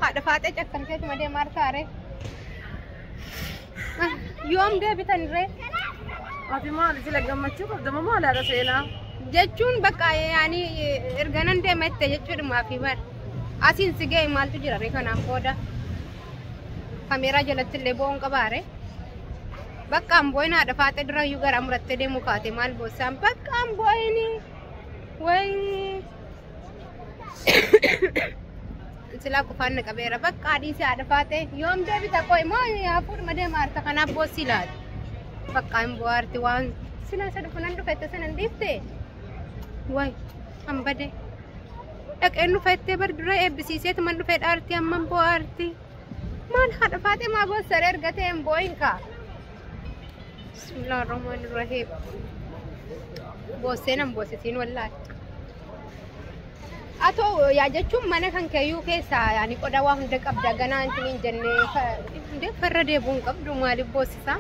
Haadha Faaxee cakkamteetuma deemaa harkaare. Yoom deebitan ree? Ati maali sila gammachuu qabda moo maali haadha seenaa? Jechuun bakka yaani erga nan deema itti jechuudhumaa fi bar. Asiin si ga'e maaltu jira ree kanaan booda? Kameeraa jalatti illee boo'uun qabaare. Bakka an boo'in haadha Faaxee durayyuu garaa murattee deemuu kaate maal boossaan bakka an boo'ini. Wayii. Silaa qufaan na qabeera bakka dhiisee haadha Faaxee yoom deebita qoy moo hafuudhuma deema harka kanaaf boossi laata. Bakka hin bo'aarti waan sila isa dhufu nan dhufe itti sanan dhiifte. Way an bade. Dhaqeen dhufe itti bar dura eebbisiiseetu man dhufe dhaarti amman bo'aarti. Maal haadha Faaxee maa boossaree erga ta'e hin boo'in kaa. Bismillahirrahmanirrahiim. Boossee nan boossisiin wallaahi. Atoo yaa jechuun mana kan keeyyuu keessaa yaani qodaa waa hunda qabda ganaa intin hin jennee hundee farra deebi'uu hin qabdu maaliif boossisaa?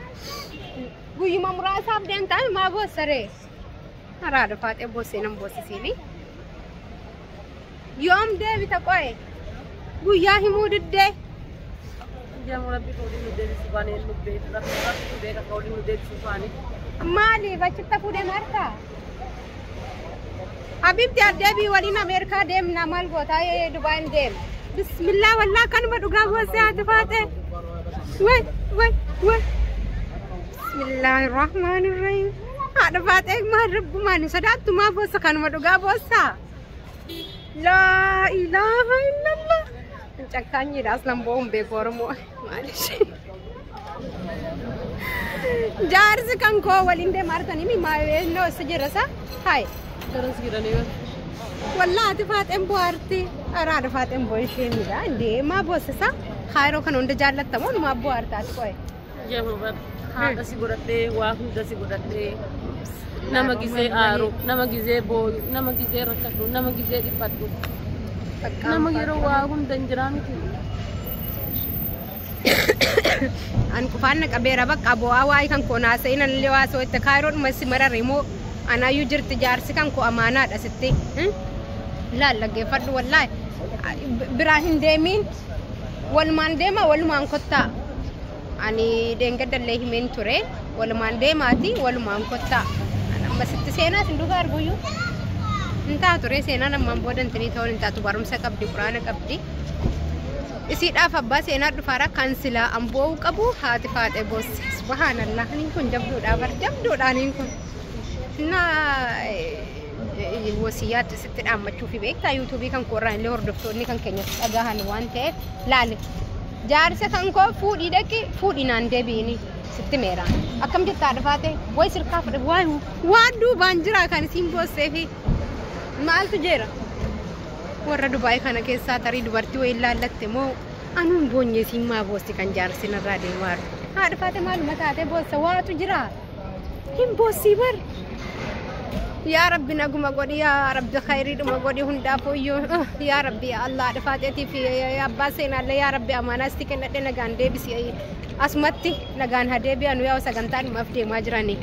Guyyuma muraasaaf deemtaa maa boossaree? Haraa dhufaaxee boossee nan boossisiini. Yoom deebita qo'e? Guyyaa himuu diddee. Guyyaa rabbi waliin nu deebisu baanee nu beeku rabbi rabbi beeka akka waliin nu deebisu baanee. Maaliif achitti hafuu deema harkaa? Habibti addeebii waliin Ameerikaa deemna maal gootaa Dubaayin deema. Bismillah wallaa kanuma dhugaa boossee haati Faaxee. Way way way. Bismillahirrahmanirrahim. Haadha Faaxee maal rabbumaan hin sodaattu maa boossa kanuma dhugaa boossaa? Laa ilaaha illallah. Cakkaanyiidha aslan boo'uun beeku Oromoo. Maalish. Jaarsi kan koo waliin deema arganii mi maayennoo isa jira isa? Hayi. Garas jiranii bar. Wallaa ati Faaxeen bo'aarti. Haadha Faaxeen bo'oo ishee miidha. Indee maa boossisa? Haayiroo kana hunda jaallattamoo maa bo'aarta ati qo'e? Jamu bar. Haadha si godhadhee waa hunda si godhadhee. Nama gizee aaru, nama gizee booyu, nama gizee rakkadhu, nama gizee dhiphadhu. Nama yeroo waa hunda hin jiraa miti. An qufaan na qabeera bakka bo'aa waa'ee kan koo naasa'in anallee waa soo itti kaayiroodhuma si marare moo anaayyuu jirti jaarsi kan koo amaanaadha sitti. Laal dhaggeeffadhu wallaahi biraa hin deemiin walumaan deema walumaan kottaa. Ani deengaddallee himeen ture walumaan deemaati walumaan kottaa. Amma sitti seenaa sin duukaa arguyyuu. Hin taatu ree seenaan ammaan booda intinii ta'uun hin taatu barumsa qabdi quraana qabdi. Isiidhaaf abbaa seenaa dhufaara kan silaa an boo'uu qabu haati Faaxee boosse. Subhaanallah aniin kun jabduudha bar jabduudha aniin kun. Na wasiyyaatti sitti dhaammachuu fi beektaa yuutuubii kan koorraa illee hordoftoonni kan keenya dhagahan waan ta'eef laale. Jaarsa kan koo fuudhii dhaqi fuudhii naan deebi'ini sitti meera. Akkam jettaa haadha Faaxee wayi sirkaa fudhe wayi waan duubaan jira kan isiin boossee fi maaltu jira. Warra Dubaay kana keessaa tarii dubartii wayii laallatte moo anuun boonye isiin maa boossi kan jaarsi narraa deemaa jiru. Haadha Faaxee maaluma taatee boossa waatu jira. Hin boossii bar. Yaa Rabbi naguma godhi yaa Rabbi khayriidhuma godhi hundaafuu iyyuu yaa Rabbi yaa Allah haadha Faaxeetii fi abbaa seenaallee yaa Rabbi amaanaa sitti kennadhe nagaan deebisi asumatti nagaan haa deebi'anu yaa sagantaa dhumaaf deemaa jirani.